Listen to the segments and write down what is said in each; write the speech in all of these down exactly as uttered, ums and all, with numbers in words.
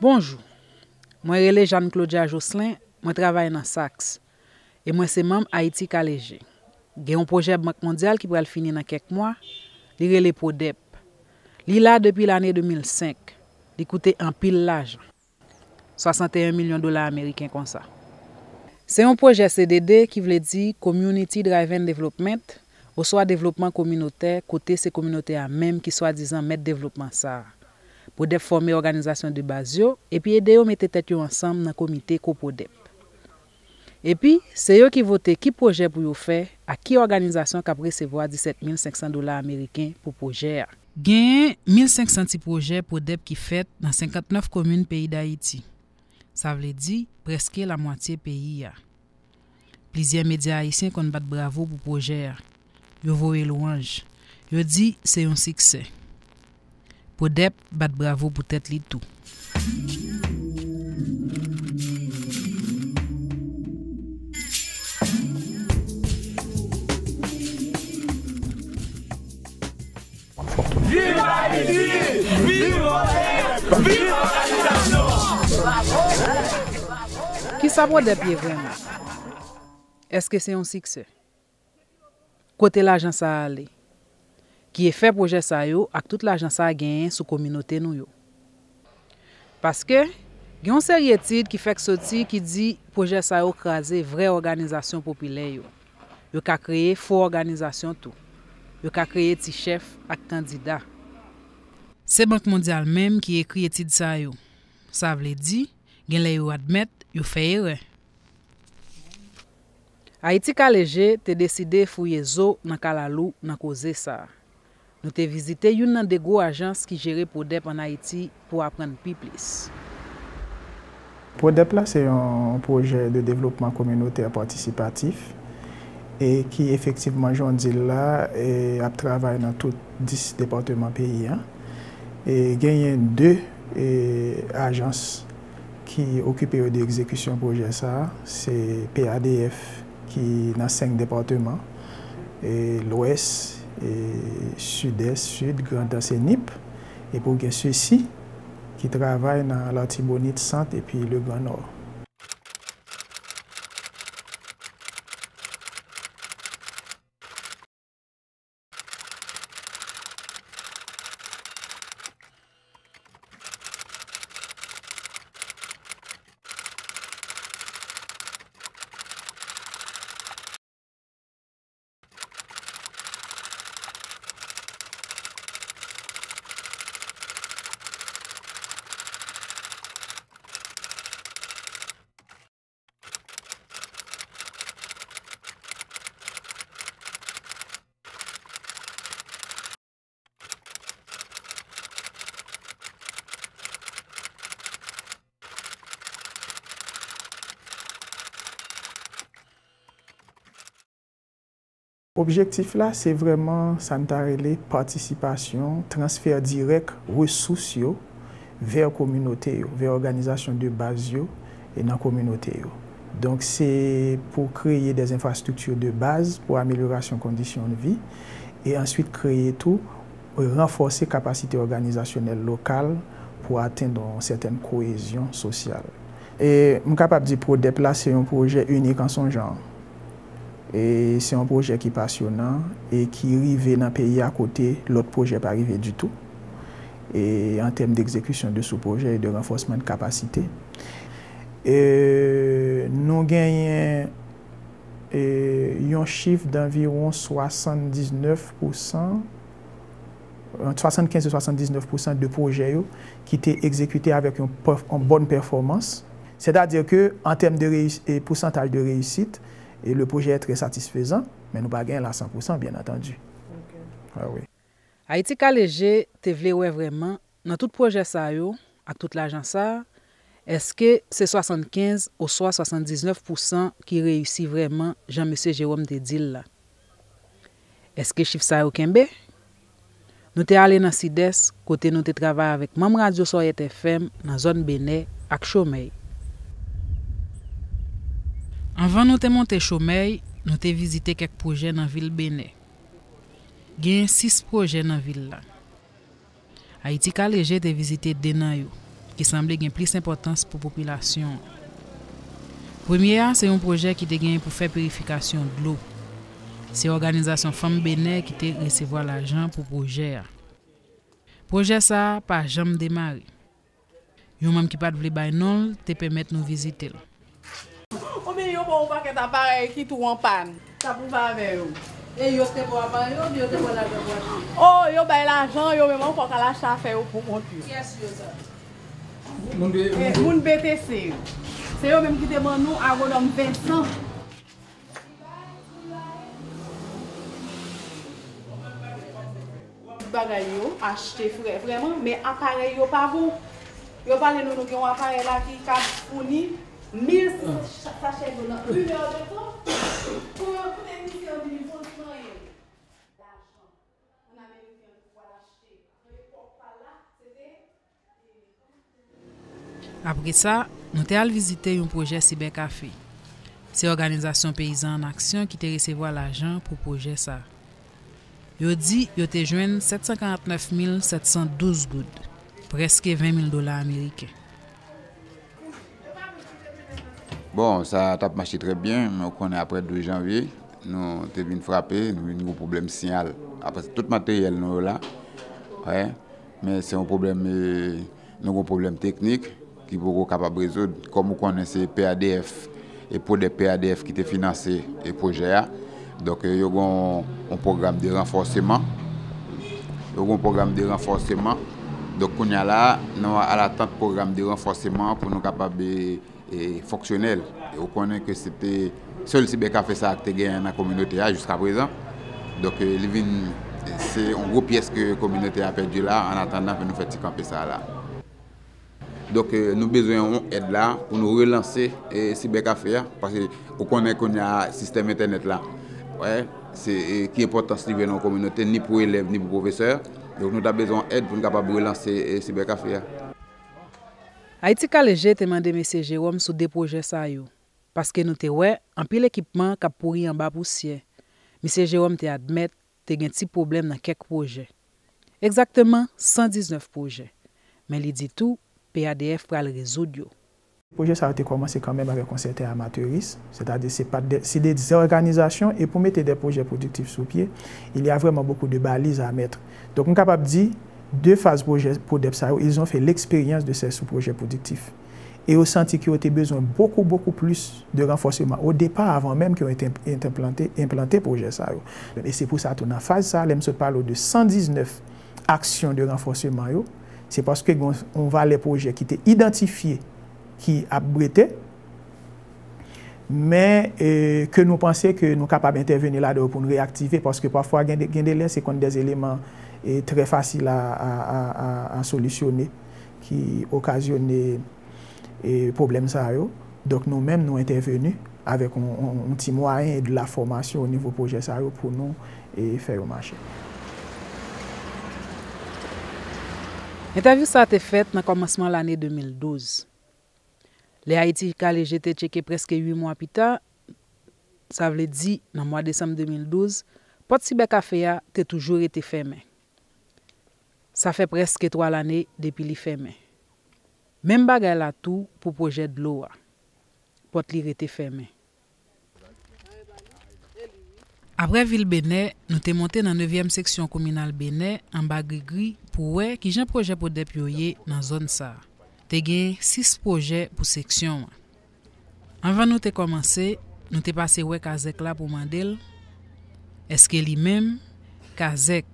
Bonjou. Mwen rele Jeanne Claudia Jocelyn, mwen travay nan SACS, e mwen se manm Ayiti Ka Leje. Gen yon pwojè Bank Mondyal ki pral fini nan kèk mwa, li rele PRODEP. Li la depi lane de mil senk. Li koute anpil lajan. Swasanteyen milyon dola ameriken konsa. Se yon pwojè C D D ki vle di Community Driven Development, oswa devlopman kominotè, kote se kominote a menm ki swadizan mèt devlopman sa a. PRODEP fòme òganizasyon de baz yo, epi ede yo mete tèt yo ansanm nan komite ko-PRODEP. Epi, se yo ki vote ki pwojè pou yo fè ak ki òganizasyon k ap resevwa disèt mil senk san dola ameriken pou pwojè a. Genyen mil senk san ti pwojè PRODEP ki fèt nan senkantnèf komin peyi Dayiti. Sa vle di prèske lamwatye peyi a. Plizyè medya ayisyen konn bat bravo pou pwojè a. Yo voye lwanj. Yo di se yon siksè. PRODEP bat bravo pou tèt li tou. Viv Ayiti! Viv PRODEP! Viv òganizasyon! Kisa PRODEP ye vrèman? Èske se yon siksè? Kote lajan sa a ale? Ki efè pwojè sa yo ak tout lajan sa a genyen sou kominote nou yo? Paske, gen yon seri etid ki fèk soti ki di pwojè sa yo kraze vrè òganizasyon popilè yo. Yo ka kreye fo òganizasyon tou. Yo ka kreye ti chèf ak kandida. Se Bank Mondyal menm ki ekri etid sa yo. Sa vle di, genlè yo admèt yo fè erè. Ayiti Ka Leje te deside fouye zo nan kalalou nan koze sa a. Nou te vizite youn nan de gwo ajans ki jere PRODEP ann Ayiti pou aprann pi plis. PRODEP la se yon pwojè de devlopman kominotè patisipatif e ki efektivman, jan w di l la, e ap travay nan tout dis depatman peyi a. E genyen de, e, ajans ki okipe yo de egzekisyon pwojè sa a, se P A D F ki nan senk depatman, e, Lwès, e, Sidès, Sid, Grandans e Nip, epi w gen SECI ki travay nan Latibonit, Sant epi Legrann Nò. Objektif la, se vrèman sa n ta rele patisipasyon, transfè dirèk resous yo vè kominote yo, vè òganizasyon de baz yo e nan kominote yo. Donk, se pou kreye des infrastructures de base pou amelyorasyon kondisyon de vi e answit kreye tou, ranfòse kapasite òganizasyonèl lokal pou atenn yon sètèn koyezyon sosyal. E m kapab di PRODEP la se yon pwojè inik an son jan. E se yon pwojè ki pasyonan e ki rive nan peyi a kote lòt pwojè pa rive ditou. E an tèm d'egzekisyon de sou pwojè e de ranfòsman de kapasite. E nou genyen, e, yon chif d'anviwon swasanndiznèf pousan, ant swasannkenz e swasanndiznèf pousan de pwojè yo ki te egzekite avèk yon pèf-, yon bòn pèfòmans. Sètadi ke, an tèm de reyis-, e pousantaj de reyisit, e le pwojè est très satisfaisant, men nou pa genyen l a san pousan, byen antandi. Ok. Ah wi. Ayiti Ka Leje te vle wè vrèman, nan tout pwojè sa yo, ak tout lajan sa a, èske se swasannkenz oswa swasanndiznèf pousan ki reyisi vrèman, jan mesye Jérôme te di l la? Èske chif sa yo kenbe? Nou te ale nan Sidès, kote nou te travay avèk manm radyo Sòyèt F M nan zòn Benè ak Chomèy. Anvan nou te monte Chomèy, nou te vizite kèk pwojè nan vil Benè. Genyen sis pwojè nan vil la. Ayiti Ka Leje te vizite de nan yo. ki sanble gen plis enpòtans pou popilasyon an. Premye a se yon pwojè ki te gen pou fè pirifikasyon dlo. Se òganizasyon fanm Benè ki te resevwa lajan pou pwojè a. Pwojè sa a pa janm demare. Yon manm ki pa t vle bay non l te pèmèt nou vizite l. Oubyen yo ba w yon pakèt aparèy ki tou an pàn. Sa pou fè avè yo? E yo te ba w aparèy yo, oubyen yo te ba w lajan pou achte? O, yo bay lajan, yo menm ankò k al achte afè yo pou kont yo. Kiyès yo sa? Moun B T C. E, moun B T C yo. Se yo menm ki te ban nou agwonòm Vincent. Bagay yo achte frè, vrèman, men aparèy yo pa bon. Yo pale nou, nou gen yon aparèy la ki ka founi mil six cents sachè dlo nan inèdtan. Pou yo, pou teknisyen an vini, fon ti manyen. Lajan. Ann Ameriken pou al achte. Nan epòk pa l la, se te Apre sa, nou te al vizite yon pwojè sibèkafe. Se Òganizasyon Peyizan an Aksyon ki te resevwa lajan pou pwojè sa a. Yo di yo te jwenn sèt san karant nèf mil sèt san douz goud, prèske ven mil dola ameriken. Bon, sa t ap mache trè byen, men ou konnen apre douz janvye, nou te vin frape, nou vin gen pwoblèm siyal. Apre tout materyèl nou yo la, wè, men se yon pwoblèm, e, nou gen yon pwoblèm teknik ki poko kapab rezoud. Kòm ou konnen se P A D F e Prodep P A D F ki te finanse e pwojè a. Donk, e, yo gen yon, yon pwogram de ranfòseman. Yo gen yon pwogram de ranfòseman. Donk, kounye a la, nou alatant pwogram de ranfòseman an pou nou kapab, e, e, fonksyonèl. E ou konnen ke se te sèl sibèkafe sa a ki te genyen nan kominote a jiskaprezan. Donk, e, li vin, se yon gwo pyès ke kominote a pèdi la, annatandan ke nou fè ti kanpe sa a la. Donk, e, nou bezwen yon èd la pou nou relanse, e, sibèkafe a, paske ou konnen kounye a sistèm entènèt la, wè, se, e, ki enpòtans li jwe nan yon kominote, ni pou elèv, ni pou pwofesè. Donk, nou ta bezwen yon èd pou nou kapab relanse, e, sibèkafe a. Ayiti Kale Je te mande mesye Jeròm sou de pwojè sa yo, paske nou te wè anpil ekipman k ap pouri anba pousyè. Mesye Jeròm te admèt te gen ti pwoblèm nan kèk pwojè. Egzakteman san diznèf pwojè. Men li di tou, P A D F pral rezoud yo. Pwojè sa yo te kòmanse kanmenm avèk yon sèten amatèris, sètadi se pa de, se de òganizasyon, e pou mete de pwojè pwodiktif sou pye, il y a vraiment beaucoup de balises à mettre. Donk, m kapab di, de faz pwojè Prodep sa yo, ils ont fait l'expérience de ces sous-projets productifs. E yo santi ke yo te bezwen beaucoup, beaucoup plus de renforcement au départ, avant même ke yo te, te enplante, enplante pwojè sa yo. E se pou sa tou, nan faz sa, lè m sot pale w de san diznèf aksyon de ranfòseman yo, se paske gen yon valè pwojè ki te idantifye ki ap brete, men, e, ke nou panse ke nou kapab entèveni ladan yo pou n reyaktive, paske pafwa gen de, gen de lè se konn de eleman, e, trè fasil a, a, a, a, a solisyone ki okazyone, e, pwoblèm sa yo. Donk, nou menm, nou entèveni avèk yon, yon, yon ti mwayen e de la fòmasyon o nivo pwojè sa yo pou nou, e, fè yo mache. Entèvyou sa a te fèt nan kòmansman lane de mil douz. Lè Ayiti Kale Je te tcheke prèske uit mwa pita, sa vle di nan mwa desanm de mil douz, pòt sibèkafe a te toujou rete fèmen. Sa fè prèske twa lane depi li fèmen. Menm bagay la tou pou pwojè dlo a. Pòt li rete fèmen. Apre vil Benè, nou te monte nan nevyèm seksyon kominal Benè, anba Grigri, pou wè kijan pwojè Prodep yo ye nan zòn sa a. Te gen sis pwojè pou seksyon an. Anvan nou te kòmanse, nou te pase wè kazèk la pou mande l, èske li menm, kazèk,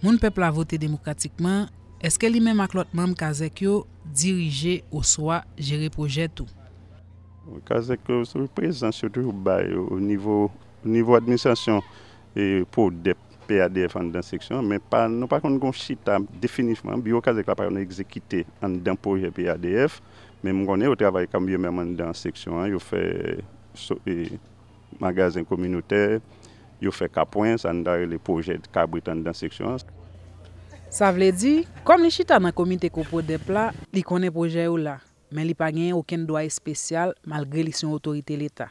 moun pèp la vote demokratikman, èske li menm ak lòt manm kazèk yo dirije oswa jere pwojè tou. Kazèk yo, sou prezans yo toujou bay o nivo, o nivo administrasyon, e, Prodep, P A D F anndan seksyon an, men pa, nou pa konn gon chita definitivman, biwo kazèk la pa konn egzekite anndan pwojè P A D F, men m konnen yo travay kanmenm anndan seksyon an, yo fè so, e, magazen kominotè, yo fè kapwen, sa n ta rele pwojè kabrit anndan seksyon an. Sa vle di, kòm li chita nan komite Koprodèp la, li konnen pwojè yo la, men li pa genyen okenn dwa espesyal malgre li se yon otorite Leta.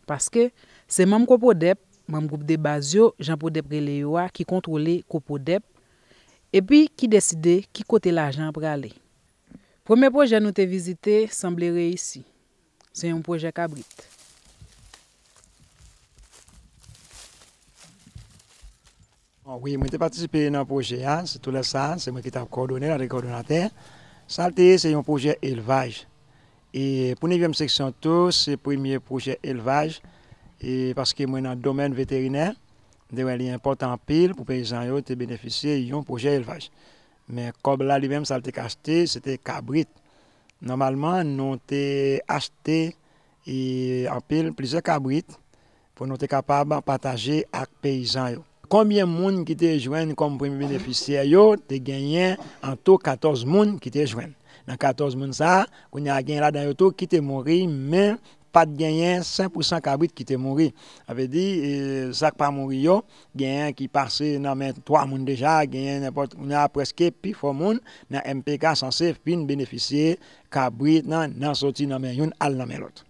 Paske, se manm Koprodèp, manm gwoup de baz yo, jan Prodèp rele yo a, ki kontwole Koprodèp, epi ki deside ki kote lajan an prale. Premye pwojè nou te vizite sanble reyisi. Se yon pwojè kabrit. Bon, wi, mwen te patisipe nan pwojè a, sitou lè sa, se mwen ki t ap kowòdone l, an tan ke kowòdonatè. Sa l te ye, se yon pwojè elvaj. E pou nevyèm seksyon tou, se premye pwojè elvaj, e paske mwen nan domèn veterinè, m te wè li enpòtan anpil pou peyizan yo te benefisye yon pwojè elvaj. Men kòb la li menm, sa l te ka achte, se te kabrit. Nòmalman, nou te achte, e, anpil, plizyè kabrit pou nou te kapab pataje ak peyizan yo. Konbyen moun ki te jwenn kòm premye benefisyè yo? Te genyen an tou katòz moun ki te jwenn. Nan katòz moun sa a, kounye a, gen ladan yo tou ki te mouri, men pa t genyen senk pousan kabrit ki te mouri. Sa vle di, e, sa k pa mouri yo, genyen ki pase nan men twa moun deja, genyen nenpòt, kounye a, prèske pifò moun nan M P K sanse fin benefisye kabrit nan, nan soti nan men youn al nan men lòt.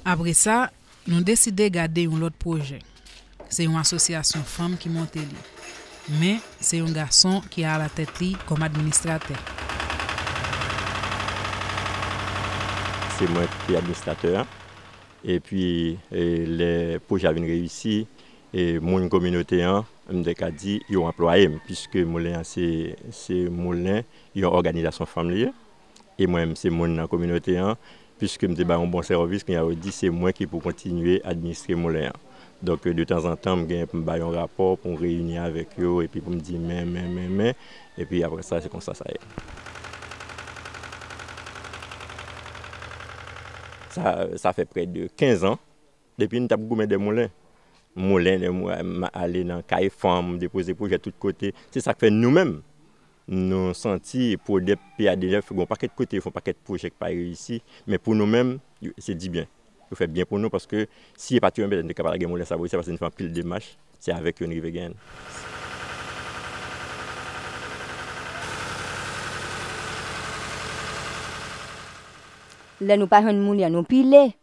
Apre sa, nou deside gade yon lòt pwojè. Se yon asosyasyon fanm ki monte li. Men, se yon gason ki alatèt li kòm administratè. Se mwen ki administratè a. Epi, e, lè pwojè a vin reyisi, e, moun kominote an, m te ka di, yo anplwaye m, piske moulen an se, se moulen yon òganizasyon fanm li ye. E mwen menm, se moun nan kominote an, piske m te bay yon bon sèvis, kounye a yo di se mwen ki pou kontinye administre moulen an. Donk, de tanzantan, m gen pou m bay yon rapò, pou m reyini avèk yo, epi pou m di men, men, men, men, epi apre sa, se konsa sa ye. Sa, sa fè prè de kenz an, depi n t ap goumen dè moulen. Moulen, dè mou-, m ale nan kay fanm, depoze pwojè tout kote. Se sa k fè nou menm, nou santi pwodèp P A D nèf, gen yon pakèt kote, yo fè yon pakèt pwojè k pa reyisi, men pou nou menm, yo, se di byen. Yo fè byen pou nou, paske si e pa t yo menm, pètèt n te ka pa ta gen moulen sa, se paske n fè anpil demach, se avèk yo n rive genyen l. Lè nou pa jwenn moulen an, nou pile.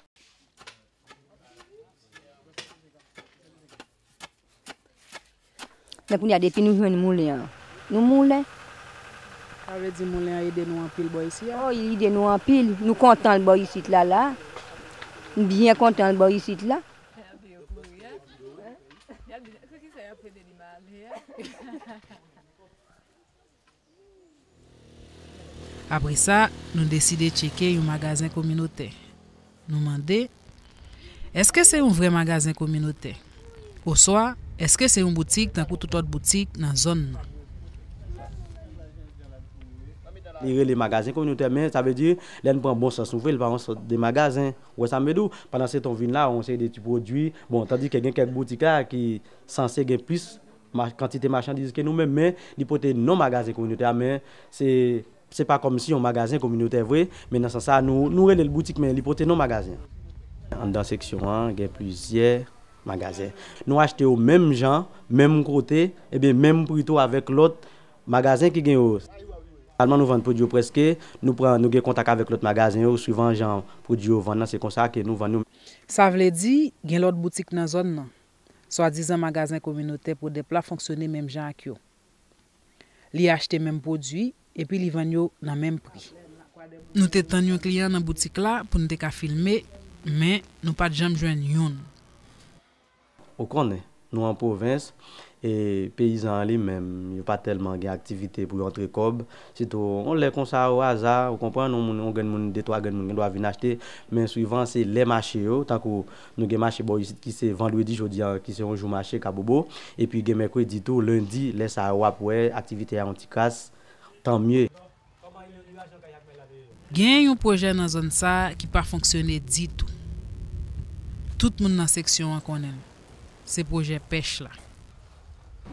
Men kounye a, depi nou jwenn moulen an, nou moulen. Sa vle di moulen an ede nou anpil bò isi a? Oh, li ede nou anpil. Nou kontan l bò isit la, la. Nou byen kontan l bò isit la. Apre sa, nou deside tcheke yon magazen kominotè. Nou mande, èske se yon vrè magazen kominotè? Oswa, èske se yon boutik tankou tout lòt boutik nan zòn nan? Li rele magazen kominotè, men sa vle di, lè n pran bon sans nou vre, li pa yon sòt de magazen. Ou wè sa m vle di w? Pandan se tan w vin la, yon seri de ti pwodui. Bon, tandike gen kèk boutik la ki sanse gen plis ma-, kantite machandiz ke nou menm, men li pote non magazen kominotè a, men se, se pa kòmsi yon magazen kominotè vre, men nan sans sa, nou, nou rele l boutik, men li pote non magazen. Anndan seksyon an, gen plizyè magazen. Nou achte yo menm jan, menm kote, ebyen menm pri tou avèk lòt magazen ki gen yo. Finalman, nou vann pwodui yo prèske, nou pran, nou gen kontak avèk lòt magazen yo, swivan jan pwodui yo vann nan, se konsa ke nou vann yo. Sa vle di, gen lòt boutik nan zòn nan. Swadizan magazen kominotè pwodèp la fonksyone menm jan ak yo. Li achte menm pwodui, epi li vann yo nan menm pri. Nou te tann yon kliyan nan boutik la pou n te ka filme, men nou pa t janm jwenn youn. Ou konnen, nou an pwovens, e peyizan an li menm, yo pa tèlman gen aktivite pou yo antre kòb. Sitou, yon lè konsa, o aza, ou konprann, yon moun, yon grenn moun, de twa grenn moun, gen dwa vin achte, men swivan, se lè mache yo, tankou nou gen mache bò isit ki se vandredi, jodi a, ki se yon jou mache, Kabobo, epi gen mèkredi tou, lendi, lè sa a, w ap wè aktivite a yon ti kras, tanmye. Gen yon pwojè nan zòn sa a ki pa fonksyone ditou. Tout moun nan seksyon an konnen l. Se pwojè pèch la.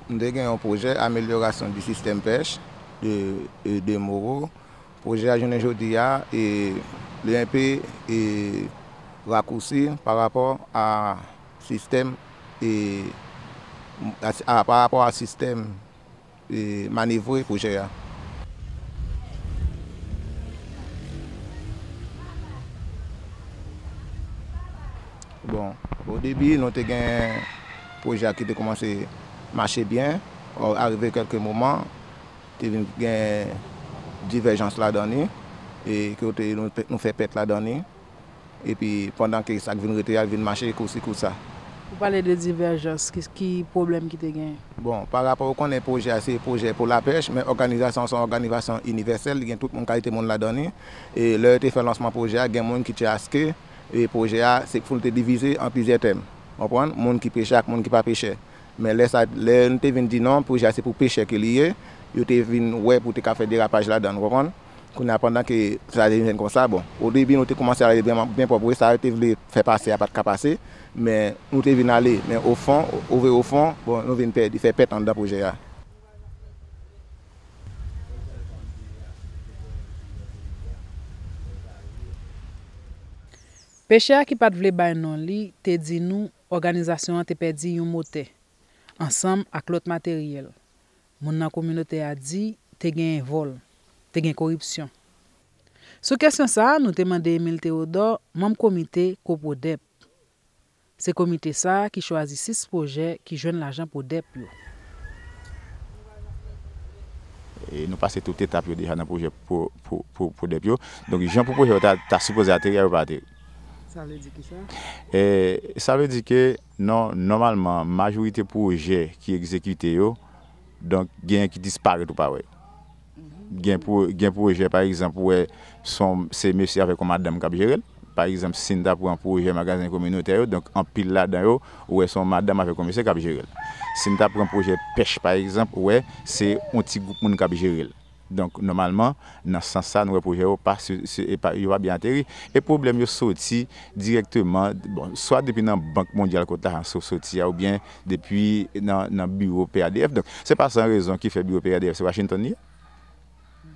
M te gen yon pwojè amelyorasyon di sistèm pèch de, de, de Moro. Pwojè a jounen jodi a, e, li enpe, e, rakousi pa rapò a sistèm, e, a, a, pa rapò a sistèm e, manevre pwojè a. Bon, o debi, nou te gen pwojè a ki te kòmanse mache byen. Ò, arive kèlke moman, te vin gen Divèjans ladan li, e kote nou, nou fè pèt ladan li. Epi pandan ke sa k vin rete a vin mache kousi kousa. Ou pale de divèjans, ki, ki pwoblèm ki te genyen? Bon, pa rapò, ou konnen pwojè a se pwojè pou lapèch, men òganizasyon an se yon òganizasyon inivèsèl, li gen tout moun, kalite moun ladan li. E lè yo te fè lansman pwojè a, gen moun ki te aske, e pwojè a, se pou l te divize an plizyè tèm. Konprann? Moun ki pechè ak moun ki pa pechè. Men lè sa, lè nou te vin di non, pwojè a se pou pechè ke li ye, yo te vin wè pou te ka fè derapaj ladan l, ou konprann? Kounye a, pandan ke sa te vin fèt konsa, bon, o debi, nou te kòmanse ale byen, byen pwòp, wi, sa yo te vle fè pase a pa t ka pase, men nou te vin ale, men o fon, o vre o fon, bon, nou vin pèdi, fè pèt anndan pwojè a. Pechè a ki pa t vle bay non li te di nou òganizasyon an te pèdi yon motè, ansanm ak lòt materyèl. Moun nan kominote a di te genyen vòl, te gen koripsyon. Sou kesyon sa a, nou te mande Emile Théodore, manm komite Koprodèp. Se komite sa a ki chwazi sis pwojè ki jwenn lajan Prodèp yo. E nou pase tout etap yo deja nan pwojè Pro-, Pro-, Pro-, Prodèp yo. Donk, jan pou pwojè yo ta, ta sipoze ateri a, yo pa ateri. Sa vle di ki sa? E, sa vle di ke, non, nòmalman, majorite pwojè ki egzekite yo, donk, genyen ki disparèt ou pa wè yo. Gen pwo-, gen pwojè, pa egzanp, ou wè, se yon, se mesye avèk yon madanm k ap jere l. Pa egzanp, si n ta pran pwojè magazen kominotè yo, donk, anpil ladan yo, ou wè, se yon madanm avèk yon mesye k ap jere l. Si n ta pran pwojè pèch, pa egzanp, ou wè, se yon ti gwoup moun k ap jere l. Donk, nòmalman, nan sans sa, nou wè pwojè yo pa, se, se, e pa, yo pa byen ateri. E pwoblèm yo soti dirèkteman, bon, swa depi nan Bank Mondyal kot lajan so-, soti a, oubyen depi nan, nan biwo P A D F. Donk, se pa san rezon ki fè biwo P A D F se Washington li ye.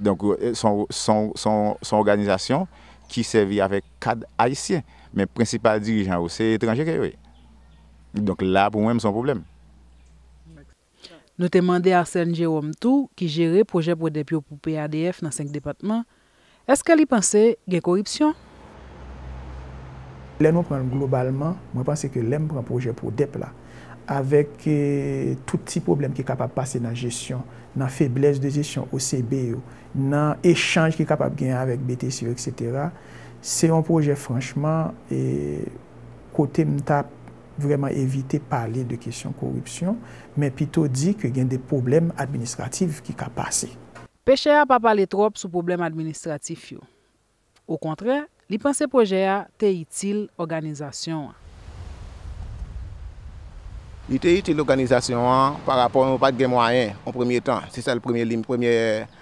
Donk, e, se yon, se yon, se yon, se yon òganizasyon ki sèvi avèk kad ayisyen. Men prensipal dirijan yo, se etranje ke yo ye. Donk, la, pou mwen, se yon pwoblèm. Nou te mande Arsène Jérôme tou, ki jere pwojè Prodèp yo pou P A D F nan senk depatman, èske li panse gen koripsyon? Lè nou pran l globalman, mwen panse ke lè m pran pwojè Prodèp la, avèk, eh, tout ti pwoblèm ki kapab pase nan jesyon, nan feblès de jesyon O C B yo, nan echanj ki kapab genyen avèk B T C yo, et cetera, se yon pwojè franchman, eh, kote m t ap vrèman evite pale de kesyon koripsyon, men pito di ke gen de pwoblèm administratif ki ka pase. Pechè a pa pale twòp sou pwoblèm administratif yo. Okontrè, li panse pwojè a te itil òganizasyon an. Li te itil òganizasyon an pa rapò nou pa t gen mwayen, an premye tan. Se sèl premye lim, premye,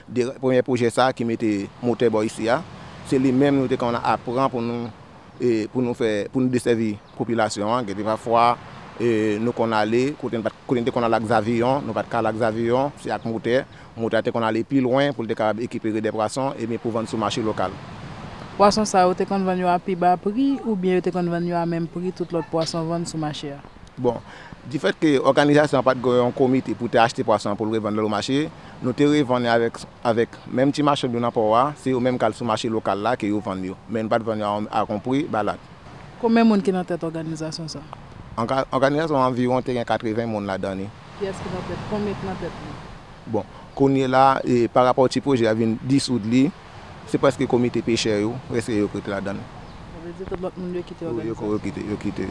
de, premye pwojè sa a ki mete motè bò isi a. Se li menm nou te konn ap pran pou nou e, pou nou fè, pou nou desèvi popilasyon an. Gen de pafwa, e, nou konn ale, kote n pa t, kote n te konn al ak zaviyon, nou pa t ka al ak zaviyon, se ak motè. Motè a te konn ale pi lwen pou l te kapab ekipere de pwason, ebyen pou vann sou mache lokal. Pwason sa yo te konn vann yo a pi ba pri, oubyen yo te konn vann yo a menm pri tout lòt pwason vann sou mache a? Bon, difèt ke òganizasyon an pa t gen yon komite pou te achte pwason an pou l revann nan mache, nou te revann li avèk, avèk menm ti machann yo nan pò a, se yo menm k al sou mache lokal la ke yo vann yo. Men nou pa t vann yo a, a yon pri ba lat. Konbyen moun ki nan tèt òganizasyon sa? Òga-, òganizasyon an anviwon te gen katreven moun ladan li. Kiyès ki nan tèt? Konbyen ki nan tèt li? Bon, kounye la, e, pa rapò ti pwojè a vin disoud li, se prèske komite pechè yo, prèske yo k rete ladan l. Sa vle di tout lòt moun yo kite òganizasyon an? Wi, yo, yo kite, yo kite.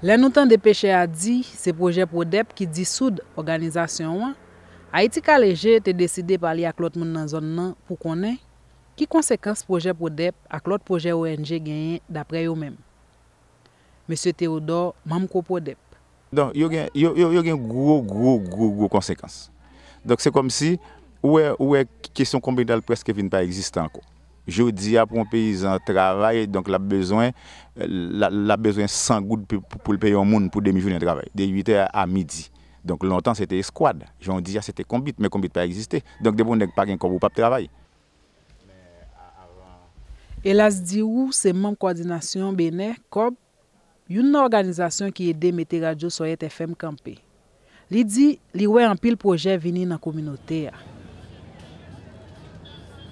Lè nou tande pechè a di se pwojè Prodèp ki disoud òganizasyon an, Ayiti Ka Leje te deside pale ak lòt moun nan zòn nan pou konnen ki konsekans pwojè Prodèp ak lòt pwojè O N G genyen daprè yo menm. Mesye Théodore, manm Koprodèp. Donk, yo gen, yo, yo, yo gen gwo, gwo, gwo, gwo konsekans. Donk, se kòmsi, ou wè, ou wè kesyon konbit la prèske vin pa egziste ankò. Jodi a, pou yon peyizan travay, donk, l ap bezwen, l ap, l ap bezwen san goud pou, pou, pou l peye yon moun pou demi jounen travay, de uit è a midi. Donk, lontan, se te eskwad. Jodi a, se te konbit, men konbit pa egziste. Donk, depi yon nèg pa gen kòb, ou p ap travay. Elas Dirou se manm kòdinasyon Benè, kòb, youn nan òganizasyon ki ede mete radyo Sòyèt F M kanpe. Li di li wè anpil pwojè vini nan kominote a.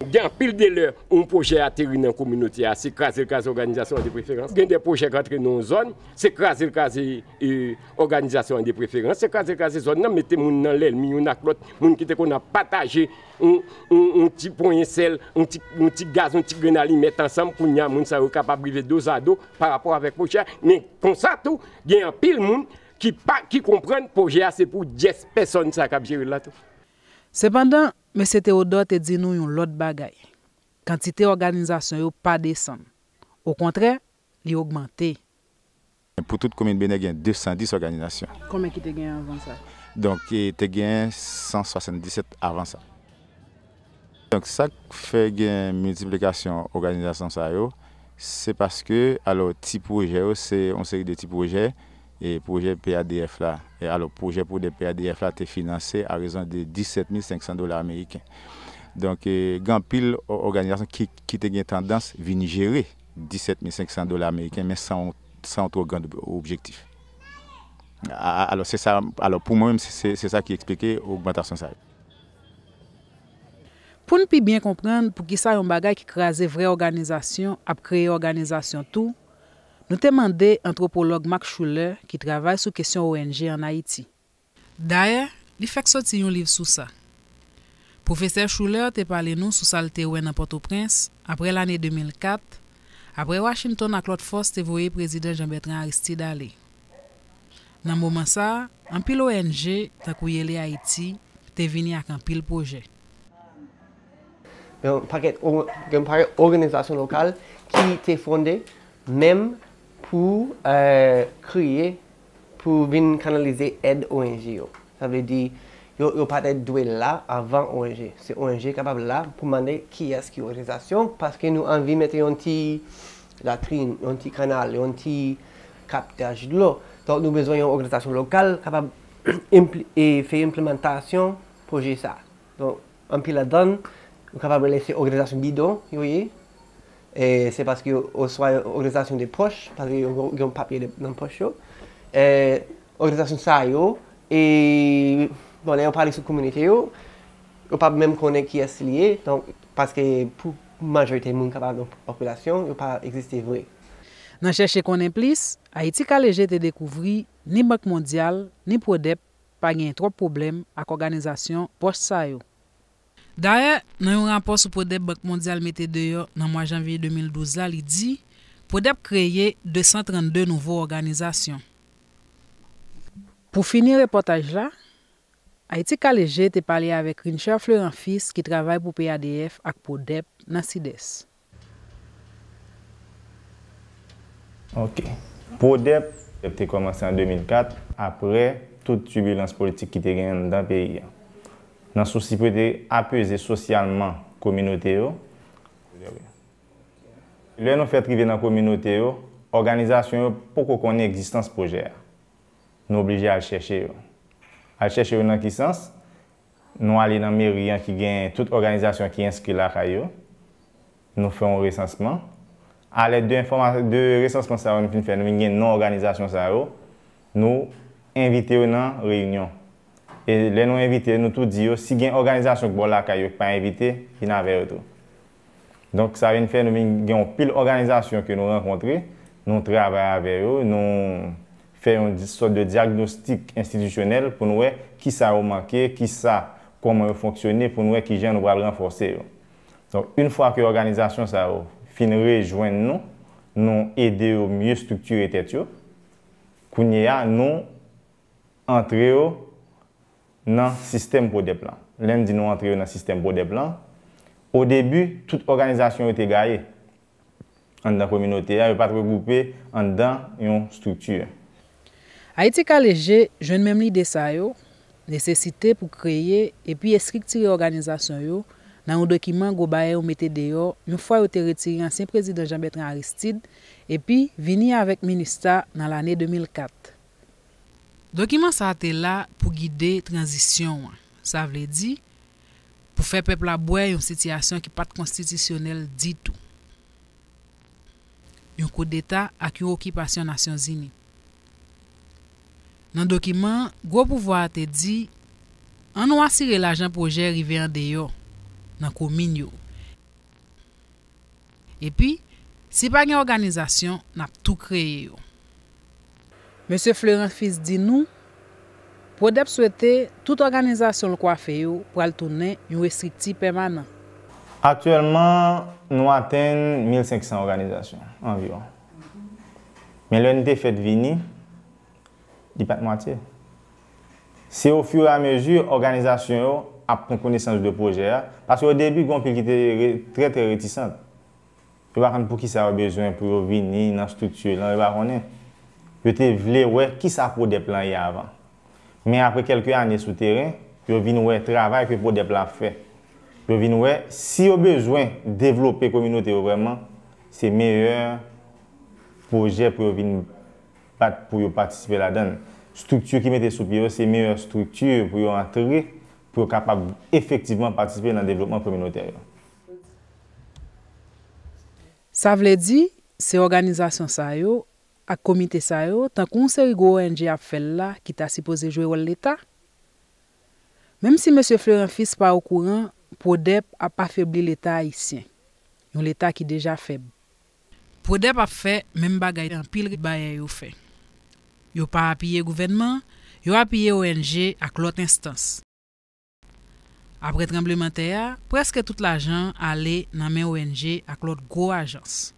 Gen anpil de lè yon pwojè ateri nan kominote a, se kraze l kraze òganizasyon an de preferans. Gen de pwojè k antre nan yon zòn, se kraze l kraze, e, òganizasyon an de preferans, se kraze l kraze zòn nan, mete moun nan lènmi youn ak lòt, moun ki te konn ap pataje yon, yon, yon ti ponyen sèl, yon ti, yon ti gaz, yon ti grenn alimèt ansanm, kounye a moun sa yo kapab rive dozado pa rapò avèk pwojè a. Men konsa tou, gen anpil moun ki pa, ki konprann pwojè a se pou dyès pèsòn sa k ap jere l la tou. Sepandan, mesye Théodore te di nou yon lòt bagay. Kantite òganizasyon yo pa desann. Okontrè, li ogmante. Pou tout komin Benè gen de san dis òganizasyon. Konbyen ki te gen anvan sa? Donk, e te gen san swasanndisèt avan sa. Donk, sa k fè gen miltiplikasyon òganizasyon sa yo, se paske, alò, ti pwojè yo, se yon seri de ti pwojè, e pwojè P A D F la, e alò, pwojè pwodèp P A D F la te finanse a rezon de disèt mil senk san dola ameriken. Donk, e, gen anpil òganizasyon ki, ki te gen tandans vin jere disèt mil senk san dola ameriken, men san, san yon twò grand objektif. Alò, se sa, alò, pou mwen menm, se, se sa ki eksplike ogmantasyon sa yo. Pou n pi byen konprann poukisa yon bagay ki kraze vrè òganizasyon ap kreye òganizasyon tou, nou te mande antwopològ Mark Schuller ki travay sou kesyon O N G ann Ayiti. Dayè, li fèk soti yon liv sou sa. Pwofesè Schuller te pale nou sou sa l te wè nan Pòtoprens apre lane de mil kat, apre Washington ak lòt fòs te voye Prezidan Jean Bertrand Aristide ale. Nan moman sa a, anpil O N G, tankou Yele Ayiti, te vini ak anpil pwojè. Gen yon pakèt òganizasyon lokal ki te fonde menm pou kreye, pou vin kanalize èd O N G yo. Sa vle di, yo, yo pa t dwe la avan O N G. Se O N G kapab la pou mande kiyès ki òganizasyon, paske nou anvi mete yon ti latrin, yon ti kanal, yon ti kaptaj dlo. Donk, nou bezwen yon òganizasyon lokal kapab fè enplimantasyon pwojè sa. Donk, anpil ladan, nou kapab rele se òganizasyon bidon yo ye. E se paske yo, oswa òganizasyon de pòch, paske yo gen yon papye nan pòch yo. E òganizasyon sa yo, e, bon, lè yo pale sou kominote yo, yo p ap menm konnen kiyès li ye, donk, paske pou majorite moun k ap nan popilasyon, yo pa egziste vre. Nan chèche konnen plis, Ayiti Ka Leje te dekouvri ni Bank Mondyal, ni Pwodèp pa genyen twòp pwoblèm ak òganizasyon pwòch sa yo. Dayè, nan yon rapò sou Pwodèp Bank Mondyal mete deyò nan mwa janvye de mil douz la, li di, Pwodèp kreye de san trannde nouvo òganizasyon. Pou fini repòtaj la, Ayiti Ka Leje te pale avèk Rincher Fleuranfils ki travay pou P A D F ak Pwodèp nan Sidès. Ok. Pwodèp te kòmanse an de mil kat, apre tout tibilans politik ki te genyen anndan peyi a. Nan sousi pou te apeze sosyalman kominote yo, lè nou fèt rive nan kominote yo, òganizasyon yo poko konnen egzistans pwojè a. Nou oblije al chèche yo. Al chèche yo nan ki sans? Nou ale nan meri an ki gen tout òganizasyon ki enskri lakay yo. Nou fè yon resansman. Alèd de enfòma-, de resansman sa yo nou fin fè, nou vin gen non òganizasyon sa yo. Nou envite yo nan reyinyon. E lè nou envite yo, nou tou di yo, si gen òganizasyon k bò lakay yo k pa envite, vin avè yo tou. Donk, sa vin fè nou vin gen yon pil òganizasyon ke nou rankontre, nou travay avè yo, nou fè yon di-, sòt de dyagnostik enstitisyonèl pou nou wè kisa yo manke, kisa, kòman yo fonksyone, pou nou wè kijan nou pral ranfòse yo. Donk, yon fwa ke òganizasyon sa yo fin rejwenn nou, nou ede yo mye estriktire tèt yo. Kounye a, nou antre yo nan sistèm Pwodèp lan. Lè m di nou antre yo nan sistèm Pwodèp lan, o debi, tout òganizasyon yo te gaye anndan kominote a, yo pa t regwoupe anndan yon estrikti. Ayiti Ka Leje jwenn menm lide sa yo, nesesite pou kreye epi estriktire òganizasyon yo nan yon dokiman Gwo Bagay yo mete deyò yon fwa yo te retire ansyen prezidan Jean Bertrand Aristide epi vini avèk MINUSTAH nan lane de mil kat. Dokiman sa a te la pou gide tranzisyon an, sa vle di, pou fè pèp la bwè yon sitiyasyon ki pa t konstitisyonèl ditou, yon koudeta ak yon okipasyon Nasyonzini. Nan dokiman an, gwo pouvwa a te di, ann nou asire lajan pwojè rive andeyò, nan komin yo, Epi, si pa gen òganizasyon, n ap tou kreye yo. Mesye Fleurant Fils di nou, Pwodèp swete tout òganizasyon l kwafe yo pral tounen yon estrikti pèmanan. Aktyèlman, nou atenn mil senk san òganizasyon anviwon. Men lè n te fèt vini, li pa t mwatye. Se ofiramezi òganizasyon yo ap pran konesans de pwojè a, paske o debi gen anpil ki te re- trè trè retisant. Yo pa konn poukisa yo bezwen pou yo vini nan estrikti lan, yo pa konnen. Yo te vle wè kisa Pwodèp lan ye avan. Men apre kèlke ane sou teren, yo vin wè travay ke Pwodèp la ap fè. Yo vin wè si yo bezwen devlope kominote yo vrèman, se meyè pwojè pou yo vin bat pou yo patisipe ladan l. Estrikti ki mete sou pye yo, se meyè estrikti pou yo antre, pou yo kapab efektivman patisipe nan devlopman kominotè yo. Sa vle di, se òganizasyon sa yo ak komite sa yo, tankou yon seri gwo ONG ap fè l la, ki ta sipoze jwe wòl Leta? Menm si mesye Fleurant Fils pa okouran, Pwodèp ap afebli Leta ayisyen, yon Leta ki deja fèb. Pwodèp ap fè menm bagay anpil bayè yo fè. Yo pa apiye gouvènman, yo apiye ONG ak lòt enstans. Apre tranblemanntè a, prèske tout lajan an ale nan men ONG ak lòt gwo ajans.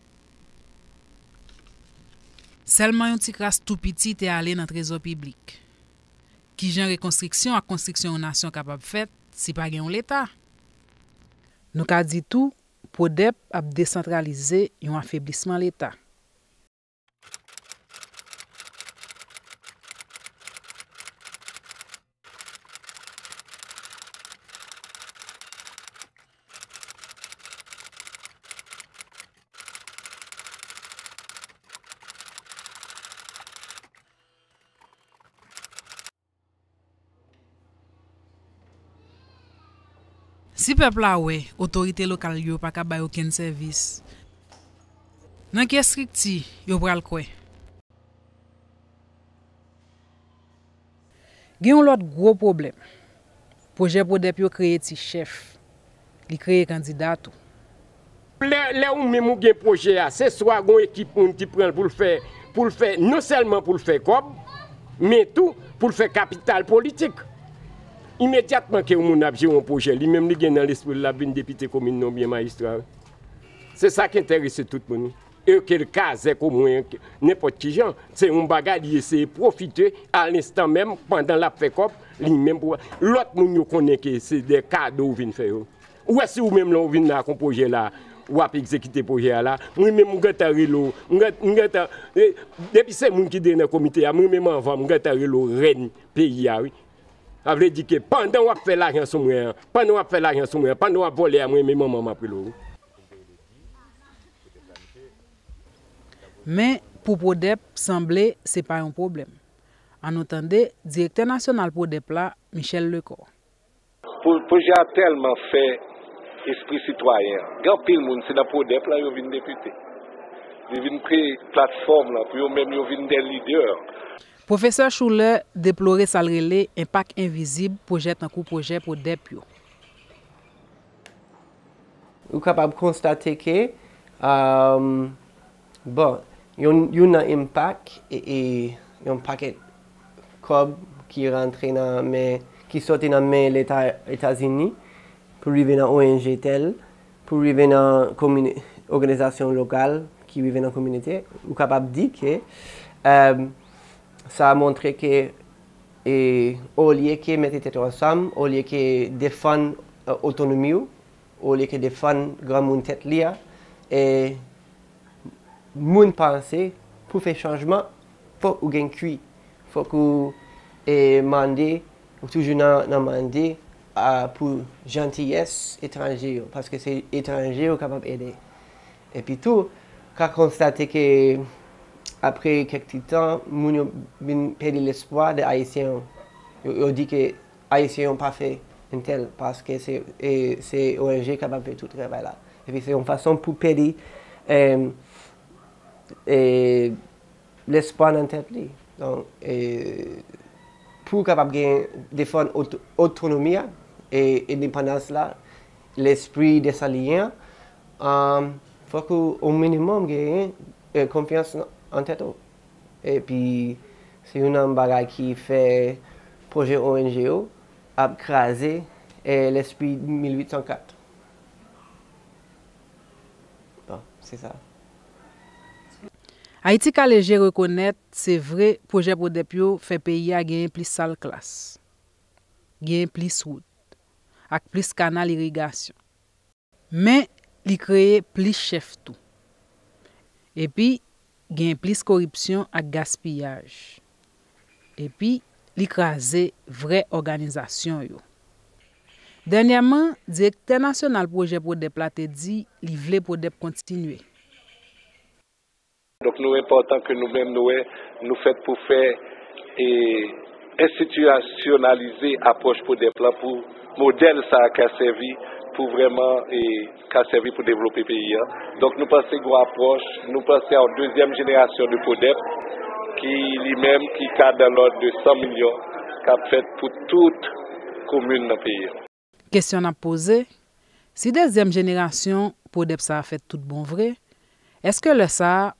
Sèlman yon ti kras tou piti te ale nan trezò piblik. Kijan rekonstriksyon ak konstriksyon yon nasyon kapab fèt si pa gen yon Leta? Nou ka di tou, Pwodèp ap desantralize yon afeblisman Leta. Si pèp la wè otorite lokal yo pa ka bay okenn sèvis, nan ki estrikti yo pral kwè? Gen yon lòt gwo pwoblèm. Pwojè Pwodèp yo kreye ti chèf. Li kreye kandida tou. Lè, lè ou menm ou gen pwojè a, se swa gon ekip moun ki pran l pou l fè, pou l fè, non sèlman pou l fè kòb, men tou pou l fè kapital politik. Imedyatman ke yon moun ap jere yon pwojè, li menm li gen nan lespri l l ap vin depite komin nan oubyen majistra. Se sa k enterese tout moun. E ke l kazèk omwen, nenpòt ki jan, se yon bagay li eseye pwofite a lenstan menm, pandan l ap fè kòb, li menm pou. Lòt moun yo konnen ke se de kado ou vin fè yo. Ou wè si ou menm lè ou vin la ak yon pwojè la, w ap egzekite pwojè a la, mwen menm m gentan rele w, m gen- m gentan, e, depi se moun ki te nan komite a, mwen menm anvan m gentan rele w rèn peyi a wi. Sa vle di ke pandan w ap fè lajan sou mwen an, pandan w ap fè lajan sou mwen an, pandan w ap vòlè a mwen menm manman m ap rele w wi. Men, pou Pwodèp, sanble se pa yon pwoblèm. Ann nou tande direktè nasyonal Pwodèp la, Michel Lecor. Pwojè a tèlman fè espri sitwayen an. Gen anpil moun, se nan Pwodèp lan yo vin depite. Li vin kreye platfòm lan pou yo menm yo vin de lidè. Pwofesè Schuller deplore sa l rele enpak envizib pwojè tankou pwojè Pwodèp yo. Ou kapab konstate ke, bon, youn nan enpak e yon pakèt kòb ki rantre nan men, ki soti nan men Leta Etazini pou rive nan ONG tèl, pou rive nan òganizasyon lokal ki rive nan kominote, ou kapab di ke sa montre ke olye ke mete tèt ou ansanm, olye ke defann otonomi w, olye ke defann granmoun tèt li a, e moun panse pou fè chanjman, fòk ou gen kwi, fòk ou mande, ou toujou nan mande pou jantiyès etranje yo, paske se etranje yo kapab ede. Epi tou, ka konstate ke apre kèk ti tan, moun yo vin pèdi lespwa de Ayisyen yo. Yo di ke Ayisyen yo pa fè entèl, paske se ONG kapab fè tout travay la. Epi se yon fason pou pèdi lespwa nan tèt li. Donk, pou kapab gen defann otonomi a e endepandans la, lespri Desalyen an, Fòk ou, o minimòm, genyen eh, konfyans nan- an tèt ou. Epi, se youn nan bagay ki fè pwojè O N G yo ap kraze eh, lespri mil uit san kat. Bon, se sa. Ayiti K L G rekonèt, se vre, pwojè pwodèp yo fè peyi a genyen plis sal klas, genyen plis wout, ak plis kanal irigasyon. Men, li kreye plis chèf tou. Epi, genyen plis koripsyon ak gaspiyaj. Epi, li kraze vrè òganizasyon yo. Dènyèman, direktè nasyonal pwojè pwodèp la te di li vle pwodèp kontinye. Donk nou enpòtan ke nou menm nou wè nou fèt pou fè e enstitisyonalize apwòch pwodèp lan pou modèl sa a ka sèvi pou vrèman e ka sèvi pou devlope peyi a. Donk nou panse gon apwòch, nou panse a yon dezyèm jenerasyon de pwodèp ki li menm ki ka dan lòd de san milyon k ap fèt pou tout komin nan peyi a. Kesyon n ap poze, si dezyèm jenerasyon pwodèp sa a fèt tout bon vre, èske lè sa a,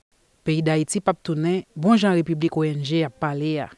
peyi Dayiti p ap tounen bon jan repiblik O N G ap pale a?